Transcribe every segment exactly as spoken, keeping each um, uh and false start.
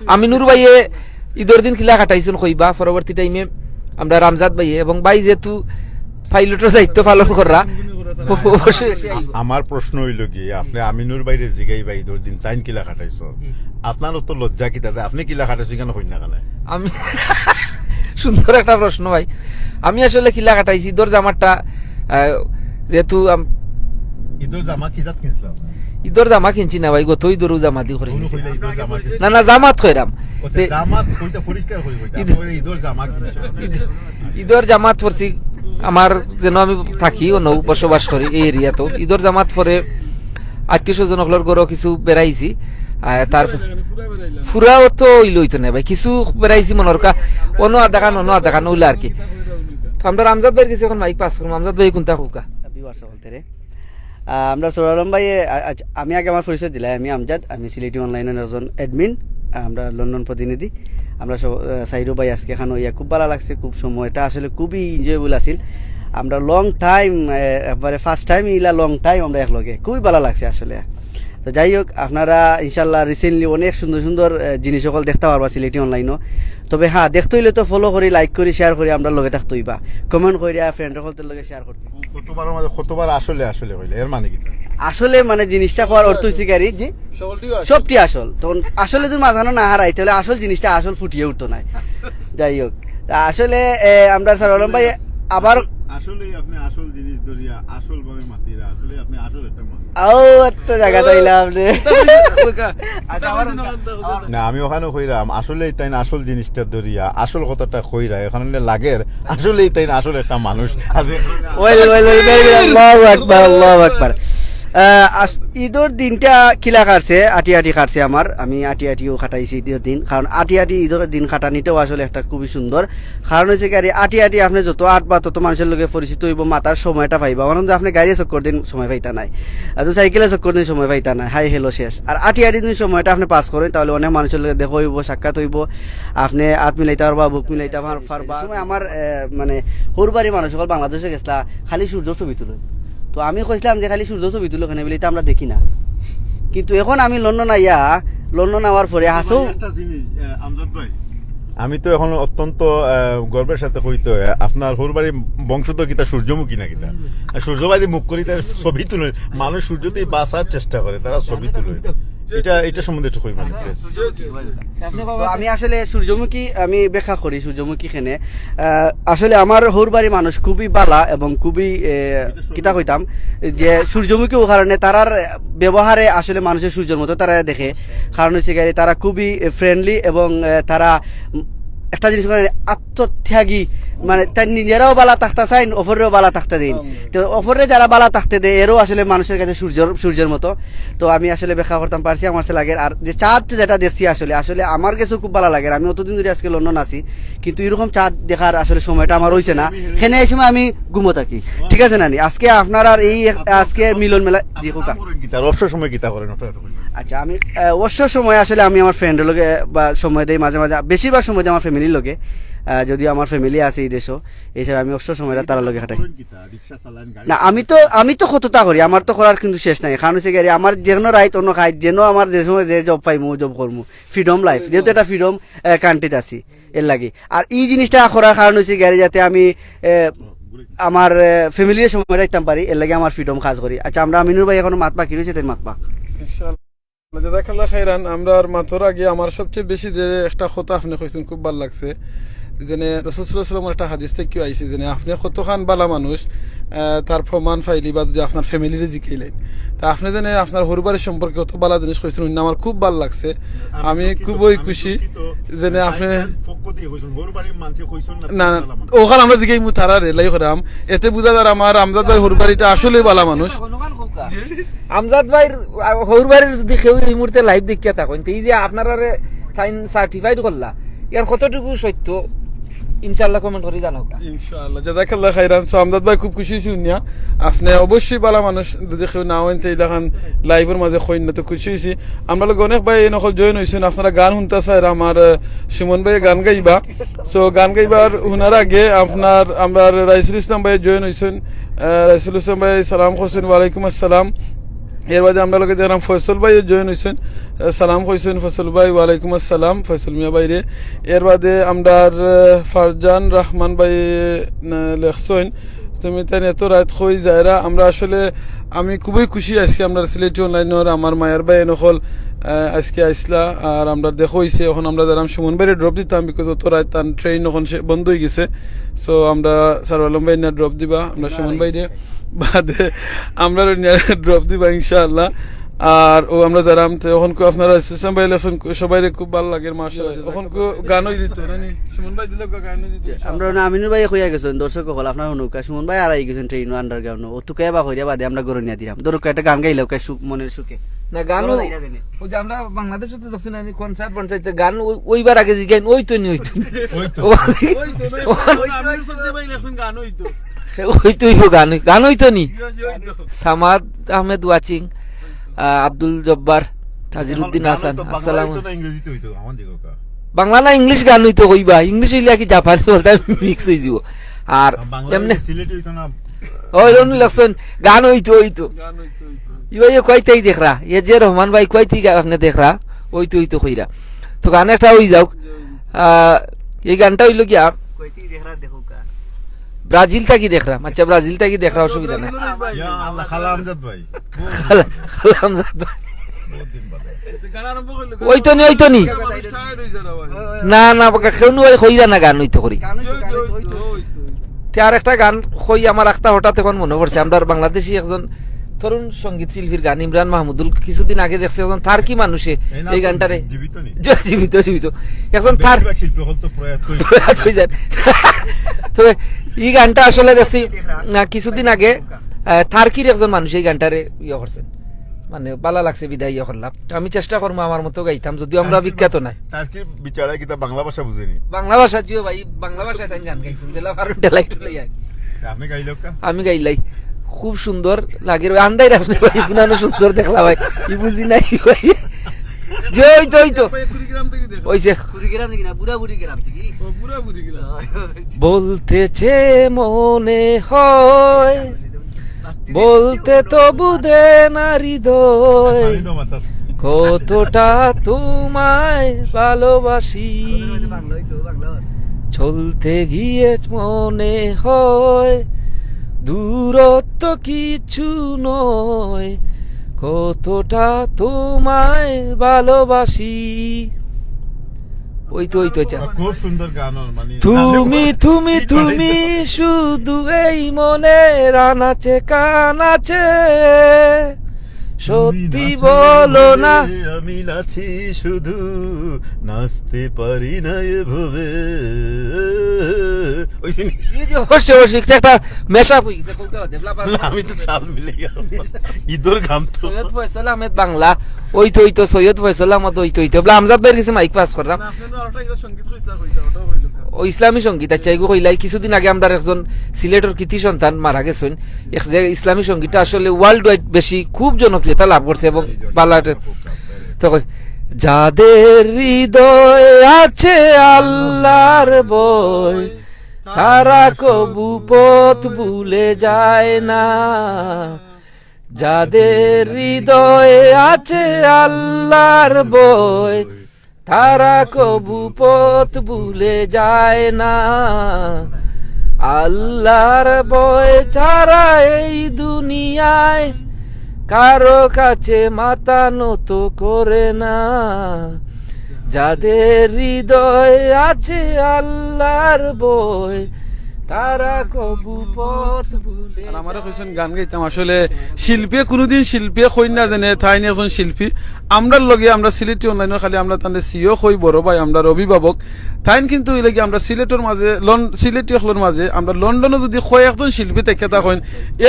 আমিনুর ভাইয়ে ইদর দিন কিলা কাটাইছইন কইবা, পরবর্তী টাইমে আমরা রামজাদ ভাইয়ে এবং ভাই যেহেতু পাইলটর দায়িত্ব পালন কররা, অবশ্যই এসে আইবা। আমার প্রশ্ন অইলো কি, আপনে আমিনুর ভাইরে জিগাইবা ইদর দিন তাইন কিলা কাটাইছইন? আপনারও তো লজ্জা কিতা যে আপনে কিলা কাটাইছইন, কেনে কইন না কেনে? আমি সুন্দর একটা প্রশ্ন ভাই। আমি আসলে কিলা কাটাইছি ইদর জামাটা, আহ, যেহেতু আম- ইদর জামা কি জাত কিনছিলা আপনে? ইদর জামা কিনছি না ভাই, গত ইদরও জামা দি করে কোনো গেছি। কইলা ইদর জামা কিনছি? না না, জামাত কইরাম। ওতে জামাত কইতা পরিষ্কার করি কইতা। ইদ- ওই ইদর জামা কিনছো। ইদ- ইদর জামাত পড়ছি, আমার যেন আমি থাকি, অনো বসবাস করি এই এরিয়াত। ইদর জামাত পরে আত্মীয় স্বজন অকলর ঘরো কিছু বেড়াইছি। আহ, তার ফুরাও তো অইলো অইতো না ভাই, কিছু বেড়াইছি মনর কা, অনো আধাখান, অনো আধাখান অইলো আর কি। তো আমরা রামজাদ ভাইর গেছি অখন মাইক পাস করমু। রামজাদ ভাই কুনতা কউক্কা? ভিউয়ার্স সকলরে, আহ, আমরা সরুল আলম ভাই, আ-, আজ-, আমি আগে আমার পরিচয় দিলাই, আমি আমজাদ, আমি সিলেটি অনলাইনর একজন অ্যাডমিন। আমরা লন্ডন প্রতিনিধি। আমরা সব, আহ, সাইরো ভাই আজকে এখানে অইয়া খুব ভালা লাগছে, খুব সময়টা আসলে খুবই এনজয়েবল আছিল। আমরা লং টাইম, আহ, একবারে ফার্স্ট টাইম ইলা লং টাইম আমরা একলগে, খুবই ভালা লাগছে আসলে। তো যাই হোক, আপনারা ইনশাল্লাহ রিসেন্টলি অনেক সুন্দর সুন্দর, আহ, জিনিস সকল দেখতা পারবা সিলেটি অনলাইনও। তবে হ্যাঁ, দেখতে অইলে তো ফলো করি, লাইক করি, শেয়ার করি, আমরার লগে থাকতে অইবা। কমেন্ট করিয়া ফ্রেন্ড সকলর লগে শেয়ার করতে। কতবার মাঝে কতবার আসলে আসলে কইলে এর মানে কি? আসলে মানে জিনিসটা কওয়ার অর্থ অইছে কি আর এই যে সবটি আসল। তখন আসলে তুমি মাঝানো না হারাই, তাহলে আসল জিনিসটা আসল ফুটিয়ে উঠতো না। যাই হোক, তা আসলে, এ, আমরা সরুল আলম ভাই আবার আসলে আপনে আসল জিনিস ধরিয়া আসল ভাবে মাতিরা, আসলে আপনে আসল একটা মানুষ। ও, এত জায়গা তাইলে আপনি। না, আমি অখানো কইরাম, আসলে তাইন আসল জিনিসটা ধরিয়া আসল কথাটা কইরা, অখানো লাগের আসলে তাইন আসল একটা মানুষ। Well, well, well, very good. আল্লাহু আকবার, আল্লাহু আকবার। আহ, আস-, ইদর দিনটা কিলা কাটছে, আটি আটি কাটছে আমার। আমি আটি আটিও কাটাইছি ইদর দিন, কারণ আটি আটি ইদর দিন কাটানিটাও আসলে একটা খুবই সুন্দর। কারণ অইছে কি, আরে আটি আটি আপনে যত আটবা, তত মানুষর লগে পরিচিত অইবো, মাতার সময়টা পাইবা। অখন তো আপনে গাড়ি চক্কর দিন সময় পাইতা নায়, আর তো সাইকেলে চক্কর দিন সময় পাইতা নায়, হাই হ্যালো শেষ। আর আটি আটি দিন সময়টা আপনে পাস করইন, তাহলে অনেক মানুষর লগে দেখা অইবো, সাক্ষাৎ অইবো, আপনে আত মিলাইতা পারবা, বুক মিলাইতা পার-, পারবা। সময় আমার, এ, মানে, হউর বাড়ির মানুষ সকল বাংলাদেশে গেছলা, খালি সূর্য ছবি তুলইন। তো আমি কইছিলাম যে খালি সূর্য ছবি তুলো কেনে, বলে ইতা আমরা দেখি না। কিন্তু এখন আমি লন্ডন আইয়া, লন্ডন আওয়ার পরে হাছাউ একটা জিনিস, আহ, আমজাদ ভাই, আমি তো এখন অত্যন্ত, আহ, গর্বের সাথে কইতে হয়, আপনার হউর বাড়ির বংশ তো কিতা সূর্যমুখী না কিতা? আর সূর্য বাদে মুখ করি তার ছবি তুলে, মানুষ সূর্যতেই বাঁচার চেষ্টা করে, তারা ছবি তুলে। এটা, এটা সম্বন্ধে একটু কইবেন, প্লিজ। তো আমি আসলে সূর্যমুখী, আমি ব্যাখ্যা করি সূর্যমুখী কেনে। আহ, আসলে আমার হউর বাড়ির মানুষ খুবই বালা এবং খুবই, এ, কিতা কইতাম, যে সূর্যমুখী অউ কারণে তারার ব্যবহারে আসলে মানুষে সূর্যর মতো তারা দেখে। কারণ অইছে কি, তারা খুবই ফ্রেন্ডলি এবং, এ, তারা, উম, একটা জিনিস করে আত্মত্যাগী, মানে তারা নিজেরাও বালা থাকতা চাইন, অপররেও বালা থাকতা দেইন। তো অপররে যারা বালা থাকতে দেয়, এরাও আসলে মানুষর কাছে সূর্যর, সূর্যর মতো। তো আমি আসলে ব্যাখ্যা করতাম পারছি, আমার কাছে লাগের। আর যে চাঁদ যেটা দেখছি আসলে, আসলে আমার কাছেও খুব বালা লাগের। আমি অতদিন ধরি আজকে লন্ডন আছি, কিন্তু এরকম চাঁদ দেখার আসলে সময়টা আমার অইছে না। কেনে এই সময় আমি ঘুমো থাকি, ঠিক আছে না নি? আজকে আপনারার এই এক-, আজকে মিলন মেলা, জি, কউক্কা। আপনার কিতা, অবসর সময় কিতা করেন আপনারা? আচ্ছা, আমি, আহ, অবসর সময় আসলে আমি আমার ফ্রেন্ডর লগে বা সময় দেই মাঝে মাঝে, বেশিরভাগ সময় দেই আমার ফ্যামিলির লগে। আহ, যদিও আমার ফ্যামিলি আছে এই দেশো, এই হিসাবে আমি অবসর সময়টা তারার লগে কাটাই। করেন কিতা? রিক্সা চালান, গাড়ি না, আমি তো, আমি তো কততা করি, আমার তো করার কিন্তু শেষ নাই। কারণ অইছে কি, আমার যেন রাইত অন্য খাই, যেন আমার যে সময় যে জব পাইমু, জব করমু, ফ্রিডম লাইফ, যেহেতু একটা ফ্রিডম কান্ট্রিত আছি, এর লাগি। আর এই জিনিসটা করার কারণ অইছে কি, যাতে আমি, এ, আমার, এ, ফ্যামিলির সময় রাখতাম পারি, এর লাগি আমার ফ্রিডম কাজ করি। আচ্ছা, আমরা আমিনুর ভাই এখনো মাত বাকি রয়েছে, তাই মাতবা। ইনশাআল্লাহ, জাযাকাল্লাহ খাইরান। আমরা আর মাতর আগে আমার সবচেয়ে বেশি যে একটা কথা আপনে কইছেন, খুব ভালা লাগছে। যেনে রাসূল সাল্লাল্লাহু আলাইহি ওয়াসাল্লামর একটা হাদিস থাকিও আইছে, যেনে আপনে কতখান বালা মানুষ, আহ, তার প্রমাণ পাইলি বা যদি আপনার ফ্যামিলিরে জিকাইলেন, তা আপনে যেনে আপনার হউর বাড়ির সম্পর্কে কত বালা জিনিস কইছেন, হুনিয়া আমার খুব ভালা লাগছে। আমি খুবই খুশি। যেনে আপনে পক্ষ থেকে কইছেন, হউর বাড়ির মানষে কইছেন না, না, না, ভালা মানুষ। অখান আমরা দিকে মু তারা রেলাই করাম, এতে বুঝা যার আমার আমজাদ ভাইর হউর বাড়িটা আসলেই বালা মানুষ। আমজাদ ভাইর, আহ, হউর বাড়ির যদি কেউ এই মুহূর্তে লাইভ দেখিয়া থাকইন, তে এই যে আপনারারে তাইন সার্টিফাইড করলা, ইয়ার কতটুকু সত্য, ইনশাআল্লাহ কমেন্ট করি জানাউক্কা। ইনশাআল্লাহ, জাযাকাল্লাহ খাইরান। So, আমজাদ ভাই খুব খুশি অইছি হুনিয়া। আপনে অবশ্যই বালা মানুষ, যদি কেউ না অইন, তে ইলাখান লাইভর মাঝে কইন না, তো খুশি অইছি। আমরার লগে অনেক ভাই এই নকল জয়েন অইছেন, আপনারা গান হুনতা চাইরা, আমার, আহ, সুমন ভাই গান গাইবা। So, গান গাইবার হুনার আগে আপনার, আমরার রাইসুল ইসলাম ভাই জয়েন অইছেন। আহ, রাইসুল ইসলাম ভাই সালাম করছেন, ওয়ালাইকুম আসসালাম। এর বাদে আমরার লগে দেখরাম ফয়সল ভাই জয়েন অইছইন। আহ, সালাম কইছইন ফয়সল ভাই, ওয়ালাইকুম আসসালাম ফয়সল মিয়া ভাইরে। এর বাদে আমরার, আহ, ফারজান রহমান ভাই, আহ, লেখছইন, তুমি তাইন এত রাইত কই যাইরা? আমরা আসলে, আমি খুবই খুশি আজকে আমরার সিলেটি অনলাইনর আমার মায়ার ভাইয়াইন অকল, আহ, আজকে আইছলা, আর আমরার দেখা অইছে। অখন আমরা যাইরাম সুমন ভাইরে ড্রপ দিতাম, because অত রাইত তান ট্রেন অখন সে বন্ধ অইগেছে। So আমরা সারওয়ার আলম ভাইরে নিয়া ড্রপ দিবা, আমরা সুমন ভাইরে বাদে আমরা নিয়া ড্রপ দিবা ইনশাআল্লাহ। আর অউ আমরা যাইরাম, তে অখন কো আপনারা ইসলাম ভাই লেখছইন, সবাইরে খুব ভালা লাগের মাশাআল্লাহ। অখন কো গান অই দিত না নি? সুমন ভাই দিলে গান অই দিত ইনশাআল্লাহ। আমরা না আমিনুর ভাই কইয়া গেছইন, দর্শক অকল আপনারা হুনউক্কা, সুমন ভাই আরাই গেছইন ট্রেন আন্ডারগ্রাউন্ড, অউ তুকাইয়া বা কইরা বাদে আমরা ঘরো নিয়া দিরাম। ধরুক্কা একটা গান গাইলাউক্কা, সুখ মনের সুখে। না, গান গানো ওই, যাইরা দেনে। ওই যে আমরা বাংলাদেশো তো দেখছি না, কনসার্ট ফনসার্ট গান ওই, ওইবার আগে জিগাইন, ওই তো নি, ওই তো নি। ওই তো। ওই তো, ওই তো, ওই তো। আমির হোসেন ভাই লেখছইন গান ওই তো। ওই তো, ওই তো গান, গান ওই তো নি। ওই তো। সামাদ আহমেদ ওয়াচিং, আহ, আব্দুল জব্বার, তাজিরউদ্দিন এখন গান হাসান, তো বাংলা আসসালামু হইতো না, ইংরেজিতে হইতো, আমার দিকে ওটা। বাংলা না ইংলিশ গান অইতো কইবা, ইংলিশ অইলে কি জাপানি বলতে মিক্স অই যিবো। আর আর বাংলা এমনে হইলে সিলেটি হইতো না। ওই রনু লেখছইন, গান অইতো, অইতো। গান অইতো, অইতো। ইবাইয়ে কইতাই দেখরা, এ যে রহমান ভাই কইতাই গা-, আপনে দেখরা, অইতো, অইতো কইরা। তো গান একটা অই যাউক। আহ, এই গানটা অইলো গিয়া কইতাই দেখরা, দেখো কা। ব্রাজিল থাকি দেখরা, আচ্ছা, ব্রাজিল থাকি দেখরা, অসুবিধা নাই। ইয়া আল্লাহ, খালা আমজাদ ভাই। খালা, খালা আমজাদ ভাই। বহুত দিন বাদে। গান আরম্ভ করলে অইতো নি, অইতো নি। মানুষ টায়ার্ড অই যারা ভাই। না, না, বাকা, কেউ নু ভাই কইরা না গান অইতো করি। গান অইতো, গান অইতো, অইতো, অইতো। তে আর একটা গান কই, আমার একটা হঠাৎ এখন মনো পড়ছে, আমরার বাংলাদেশি একজন তরুণ সঙ্গীত শিল্পীর গান, ইমরান মাহমুদুল, কিছুদিন আগে দেখছি একজন তার্কি মানুষে এই না, এই গানটারে জীবিত নি? জি-, জীবিত, জীবিত। একজন তার বেশিরভাগ শিল্পী হল তো প্রয়াত হয়ে প্রয়াত অই যায়। তবে এই গানটা আসলে দেখছি, না, কিছুদিন আগে, আহ, তার্কির একজন মানুষ এই গানটারে ইয়ে করছেন, মানে, ভালা লাগছে বিদায় ইয়ে করলাম। তো আমি চেষ্টা করমু আমার মতো গাইতাম, যদিও আমরা তার্কির বিখ্যাত বা-, নায়। তার্কির বিচারা কিতা বাংলা ভাষা বুঝে নি? বাংলা ভাষা, জিও ভাই, বাংলা ভাষায় তাই গান গাইছইন, দিলা ফারুক ডেলাই টুলাই আই। তা আপনি গাইলাউক্কা? আমি গাইলাই। খুব সুন্দর লাগে রে, আন্দাইর আপনি ভাই, গুনানো সুন্দর দেখলা ভাই, ই বুঝি নাই ভাই। যে অইতো, অইতো। ভাই, কুড়িগ্রাম থাকি দেখো। অইছে। কুড়িগ্রাম থাকি না, বুড়া বুড়ি গ্রাম থাকি। ও, বুড়া বুড়ি গ্রাম। বলতে যে মনে হয়, বলতে তো বুঝে না হৃদয়, কতটা তোমায় ভালোবাসি। চলতে গিয়ে মনে হয়, দূরত্ব কিছু নয়, কতটা তোমায় ভালোবাসি। অইতো, অইতো, আচ্ছা। খুব সুন্দর গান, মানে, তুমি, তুমি, তুমি শুধু এই মনের আনাচে কানাচে, সত্যি বলো না। আমি নাচি শুধু, নাচতে পারি না এভাবে। অইছে নি? জি, জি, অবশ্যই, অবশ্যই, এটা একটা mashup অই গেছে, কউক্কা বাদে, বলা পারবো না, না। আমি তো তাল মিলে গেলাম। ঈদর গান তো। সৈয়দ ফয়সল আহমেদ বাংলা, অইতো, অইতো, সৈয়দ ফয়সল আহমেদ, অইতো, অইতো। বলা আমজাদ ভাইর গেছে মাইক পাস করলাম। না, আপনি আরেকটা ঈদর সঙ্গীত কইছিলা, কইতা, ওটাও কইলো। ও ইসলামী সঙ্গীত, আচ্ছা, এগু কইলাই। কিছুদিন আগে আমরার একজন সিলেটর কৃতি সন্তান মারা গেছইন। এক যে ইসলামী সঙ্গীতটা আসলে world wide বেশি খুব জনপ্রিয়তা লাভ করছে এবং ভালা একটা, তো কই, যাদের হৃদয়ে আছে আল্লাহর ভয়, তারা কবু পথ ভুলে যায় না। যাদের হৃদয়ে আছে আল্লাহর ভয়, তারা কবু পথ ভুলে যায় না। আল্লাহর ভয় ছাড়া এই দুনিয়ায় কারো কাছে মাথা নত করে না। যাদের হৃদয়ে আছে আল্লাহর ভয়, তারা কবু পথ ভুলে আর আমারে কইছইন গান গাইতাম। আসলে শিল্পীয়ে কুনুদিন শিল্পীয়ে কইন না যেনে তাইন একজন শিল্পী। আমরার লগে, আমরা সিলেটি অনলাইনর খালি আমরা তানরে সিও কই, বড় ভাই, আমরার অভিভাবক। তাইন কিন্তু অইলা গি আমরা সিলেটর মাঝে, লন-, সিলেটি অকলর মাঝে, আমরা লন্ডনো যুদি কয়েকজন শিল্পী থাকি তা কইন,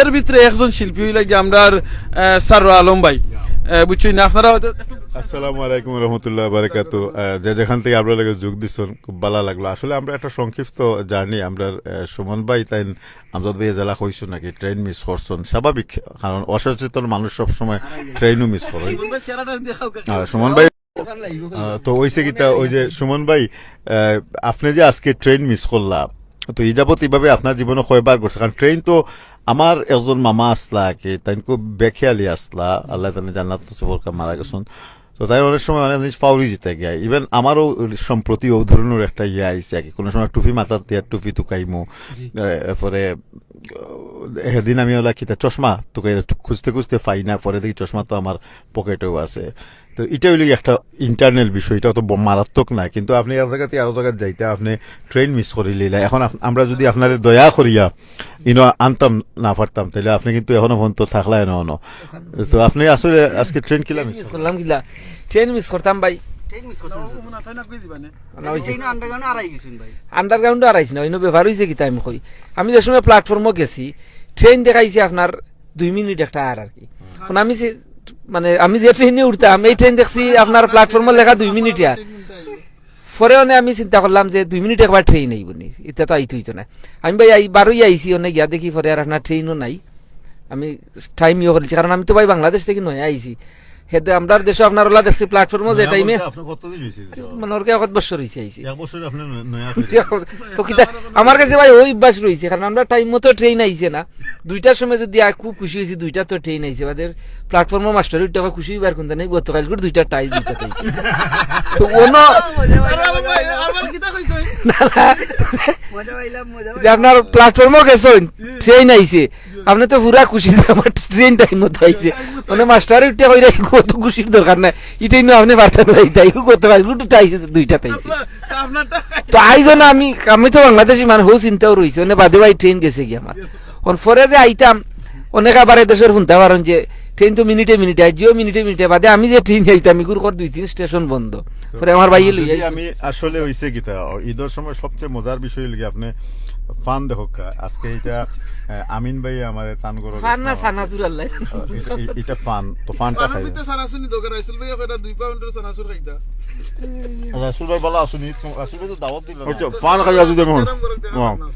এর ভিতরে একজন শিল্পী অইলা গি আমরার, আহ, সারওয়ার আলম ভাই। আহ, বুঝছইন না আপনারা হয়তো একটু আসসালামু আলাইকুম রহমতুল্লাহ বারাকাতু। আহ, যে যেখান থাকি আমরার লগে যোগ দিছইন, খুব ভালা লাগলো। আসলে আমরা একটা সংক্ষিপ্ত জার্নি, আমরার, আহ, সুমন ভাই তাইন আমজাদ ভাইয়ে যেলা কইছইন নাকি ট্রেন মিস করছইন, স্বাভাবিক, কারণ অসচেতন মানুষ সবসময় ট্রেনও মিস করে। সুমন ভাই চেহারাটা দেখাও কা। হ্যাঁ, সুমন ভাই, আহ, তো অইছে কিতা, ওই যে সুমন ভাই, আহ, আপনি যে আজকে ট্রেন মিস করলা, তো এই যাবত এইভাবে আপনার জীবনে কয়বার ঘটছে? কারণ ট্রেন তো, আমার একজন মামা আসলা, কি তাইন খুব বেখেয়ালি আসলা, আল্লাহ তাআলা জান্নাত নসিব করুক, মারা গেছইন। তো তাইন অনেক সময় অনেক জিনিস ফাউরি যেতা গিয়া। ইভেন আমারও সম্প্রতি ও ধরনের একটা ইয়ে আইছে আর কি, কোনো সময় টুপি মাথাত দিয়া টুপি তুকাইমু। এ, এরপরে, আহ, সেদিন আমি ওলা কিতা চশমা তুকাই খুঁজতে খুঁজতে পাই না, পরে দেখি চশমা তো আমার পকেটেও আছে। তো এটা হইলো একটা ইন্টারনাল বিষয়, এটা তো ব-, মারাত্মক না, কিন্তু আপনি এক জায়গাতে আরো জায়গায় যাইতা, আপনি ট্রেন মিস করি লইলা। এখন আপ-, আমরা যদি আপনারে দয়া করিয়া ইনো আনতাম না পারতাম, তাহলে আপনি কিন্তু এখনো ফোন তো থাকলা এনো অনো। তো আপনি আসলে আজকে ট্রেন কিলা মিস করলাম কিলা? ট্রেন মিস করতাম ভাই। ট্রেন মিস করছেন? না, অইছে। ট্রেন আন্ডারগ্রাউন্ড আরাই গেছেন ভাই। আন্ডারগ্রাউন্ড আরাইছি না, অন্য ব্যাপার অইছে কিতা আমি কই। আমি যে সময় প্ল্যাটফর্মও গেছি, ট্রেন দেখাইছে আপনার দুই মিনিট একটা আর, আর কি। এখন আমি সে-, মানে আমি যে ট্রেনে উঠতাম, এই ট্রেন দেখছি আপনার প্ল্যাটফর্মও লেখা দুই মিনিট আর। পরে মানে আমি চিন্তা করলাম যে দুই মিনিট একবার ট্রেন আইব নি, এটা তো আইতে হইতো না। আমি ভাই আই-, বারোই আইছি, অনেক গিয়া দেখি পরে আর আপনার ট্রেনও নাই। আমি টাইম ইয়ে করেছি, কারণ আমি তো ভাই বাংলাদেশ থেকে নয়া আইছি। হেতে আমরার দেশে আপনার ওলা দেখছি প্ল্যাটফর্মও যে নয়া টাইমে বলতে আপনি কতদিন হয়েছে? মানে ওর কি এক বছর হয়েছে আইছি। এক বছর আপনি ন-, নয়া হয়েছে। ও কিতা, আমার কাছে ভাই ওই অভ্যাস রয়েছে, কারণ আমরা টাইম মতো ট্রেন আইছে না। দুইটার সময় যদি আ-, খুব খুশি হয়েছি, দুইটা তো ট্রেন আইছে, বাদে প্ল্যাটফর্মর মাস্টার উঠতে খুশি হইবার কোনটা নেই, গতকাল করে দুইটা টাই দিতে পাইছি। তো অন্য মজা পাইলাম, মজা পাইলাম। না, না। মজা পাইলাম, মজা যে পাইলাম। আপনার প্ল্যাটফর্মও গেছেন, ট্রেন আইছে, আপনি তো পুরা খুশি যে আমার ট্রেন টাইম মতো আইছে। মানে মাস্টারে উঠতে কইরা, "এই কত খুশির দরকার নাই, ইটাই নু আপনি পারতেন না, ইটাই গতকাল করে আইছে, দুইটা তাইছে।" তো আইজ না আমি, আমি তো বাংলাদেশি মানুষ, হো চিন্তাও রইছে, মানে বাদে ভাই ট্রেন গেছে গিয়া আমার। অন পরে যে আইতাম, অনেক আবার এদেশের শুনতে পারেন যে ট্রেন তো মিনিটে মিনিটে আইজ, জিও মিনিটে মিনিটে বাদে আমি যে ট্রেন আইতাম, ইগুর কর দুই তিন স্টেশন বন্ধ। পরে আমার ভাইয়ে লই যদি আইছে। আমি আসলে হইছে কিতা, ঈদের সময় সবচেয়ে মজার বিষয় হইল কি, আপনি ফান দেখো কা-, আজকে এটা, আহ, আমিন ভাই আমার তান গরো ফান না, গেছে। চানাচুর আল্লাহ। আহ, এটা, এ-, এটা ফান, তো ফানটা ফানর খাই। ভিতরে চানাচুর নি দরকার, রাইসুল ভাই কয়টা দুই পাউন্ডের চানাচুর খাইতা। রাসুল ভাই ভালো আছুনি? রাসুল ভাই তো দাওয়াত দিল না। আচ্ছা, ফান খাই আছো দেখুন। সেরকম করে দেখো হ্যাঁ। না।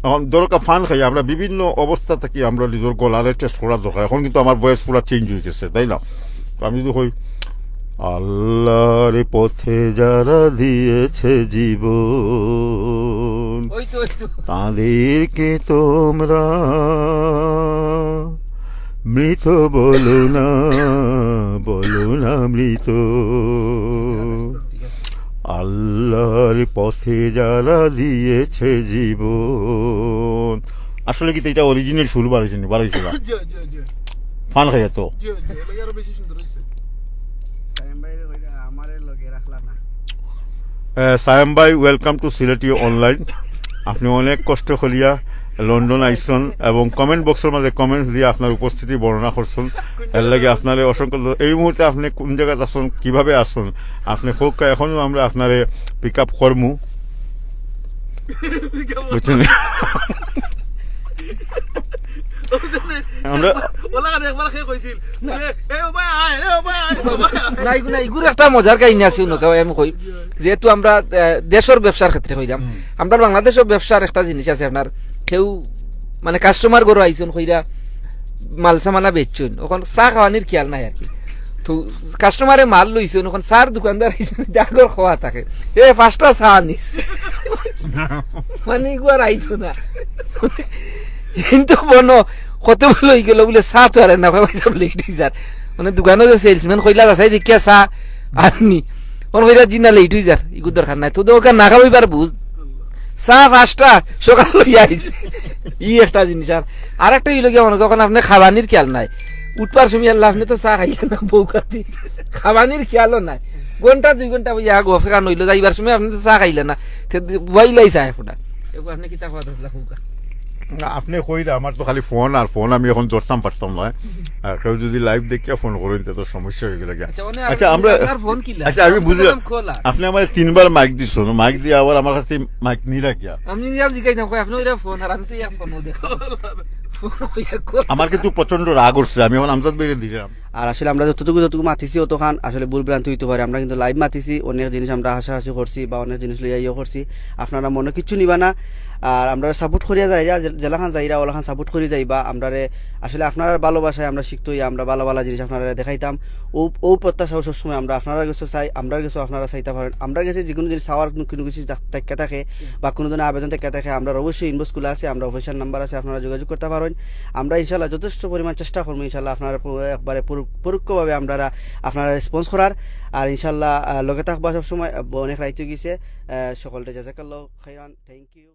এখন দরকার ফান খাই, আমরা বিভিন্ন অবস্থা থাকি, আমরা নিজের গলারে টেস্ট করার দরকার। এখন কিন্তু আমার ভয়েস পুরা চেঞ্জ হয়ে গেছে, তাই না? তো আমি যদি কই, "আল্লাহর পথে যারা দিয়েছে জীবন, ওই তো, ওই তো। তাদেরকে তোমরা মৃত বলো না, বলো না মৃত।" আল্লাহর পথে যারা দিয়েছে জীবন। আসলে কিতা এটা অরিজিনাল সুর বাড়াইছে নি? বাড়াইছে না? জি, জি, জি। ফান খাইয়া তো। জি, জি, এটা আরো বেশি সুন্দর হইছে। সায়েম ভাইরে কইরা আমারে লগে রাখলা না। আহ, সায়েম ভাই, welcome to সিলেটি অনলাইন। আপনি অনেক কষ্ট করিয়া লন্ডন আইছন এবং কমেন্ট বক্সর মাঝে কমেন্টস দিয়া আপনার উপস্থিতি বর্ণনা করছন। এর লাগি আপনারে অসংখ্য ধন্য-, এই মুহূর্তে আপনি কোন জায়গাত আছন, কিভাবে আছন, আপনি হোক, এখনো আমরা আপনারে পিক আপ করমু। বুঝছেন? আমরা ওলা আরে একবার কে কইছিল, না। এ, এ, ও ভাই, আয়, এ, ও ভাই, আয়, ও ভাই, আয়। না, এগু-, না, এগুর একটা মজার কাহিনী আছে, উনকা ভাই, আমি কই, যেহেতু আমরা, আহ, দেশর ব্যবসার ক্ষেত্রে কইলাম, হুম। আমরা বাংলাদেশর ব্যবসার একটা জিনিস আছে আপনার, কেউ মানে কাস্টমার গরো আইছন কইরা মাল সামানা বেচছন, ওখান চা খাওয়ানির খেয়াল নাই আর কি। তো কাস্টমারে মাল লইছন, ওখান চার দোকানদার আইছন, আগর খোয়া থাকে, "এ, পাঁচটা চা আনিস।" মানে, ইগুয়ার আইতো না। কিন্তু বনো, কত বলে হয়ে গেল, বলে, "চা তো আর না, ভাই সাহেব, লেট হয়ে যার।" মানে, দোকানো যে সেলসম্যান কইলা, "আসাই দেখিয়া চা আননি।" ওন কইলা, "জি না, লেট হয়ে যার, ইগুর দরকার নাই।" তো দোকান না খাওয়াই পার বুঝ। চা পাঁচটা, সকাল লইয়া আইছে। ই একটা জিনিস। আর, আর একটা হইল কি, মনে করেন, আপনি খাবানির খেয়াল নাই। উঠবার সময় আল্লাহ, আপনি তো চা খাইলেন না, বউ কাতি। খাবানির খেয়ালও নাই। ঘন্টা দুই ঘন্টা বইয়া গফে কান হইল, যাইবার সময় আপনি তো চা খাইলেন না। তে বইলাই চা ফুটা। এগু আপনি কিতা খাওয়া দরকার, কউকা? না, আপনি কইরা, আমার তো খালি ফোন আর ফোন, আমি এখন ধরতাম পারতাম না। আর কেউ যদি লাইভ দেখিয়া ফোন করেন, তে তো সমস্যা হয়ে গেল গিয়া। আচ্ছা, মানে আচ্ছা, আপনি আমরা, আপনার ফোন কিলা? আচ্ছা, আমি বুঝলাম। খোলা। আপনি আমার তিনবার মাইক দিচ্ছেন, মাইক দিয়ে আবার আমার কাছে মাইক নিয়ে রাখিয়া। আমি নিলাম জিজ্ঞাসা করি, আপনি ওইটা ফোন, আর আমি তো ইয়া ফোন, ও দেখো। ফোন ওইয়া কর। আমার কিন্তু প্রচন্ড রাগ উঠছে, আমি এখন আমজাদ ভাইরে দিলাম। আর আসলে আমরা যতটুকু যতটুকু মাতিছি অতখান আসলে ভুল ভ্রান্তি হইতে পারে। আমরা কিন্তু লাইভ মাতিছি, অনেক জিনিস আমরা হাসাহাসি করছি বা অনেক জিনিস লইয়া ইয়ে করছি, আপনারা মনে কিচ্ছু নিবা না। আর আমরা সাপোর্ট করিয়া যাইরা, যে- যেলাখান যাইরা ওলাখান সাপোর্ট করি যাইবা। আমরারে আসলে আপনার ভালোবাসায় আমরা শিখতে হই, আমরা ভালো ভালো জিনিস আপনারা দেখাইতাম। ও ও প্রত্যাশাও সবসময় আমরা আপনারা গেছে চাই, আমরার গেছে আপনারা চাইতে পারেন। আমরার গেছে যে কোনো জিনিস চাওয়ার কোনো কিছু থাক- থাকিয়া থাকে বা কোনো ধরনের আবেদন থাকিয়া থাকে, আমরা অবশ্যই ইনবক্স খোলা আছে, আমরা অফিসিয়াল নাম্বার আছে, আপনারা যোগাযোগ করতে পারেন। আমরা ইনশাল্লাহ যথেষ্ট পরিমাণ চেষ্টা করবো ইনশাল্লাহ আপনারা পুরো একবারে পুরো- পরোক্ষভাবে আমরা আপনারা রেসপন্স করার। আর ইনশাল্লাহ আহ, লগে থাকবা সবসময়। আহ, অনেক রাইত হয়ে গেছে। আহ, সকলকে জাজাকাল্লাহ খাইরান, থ্যাংক ইউ।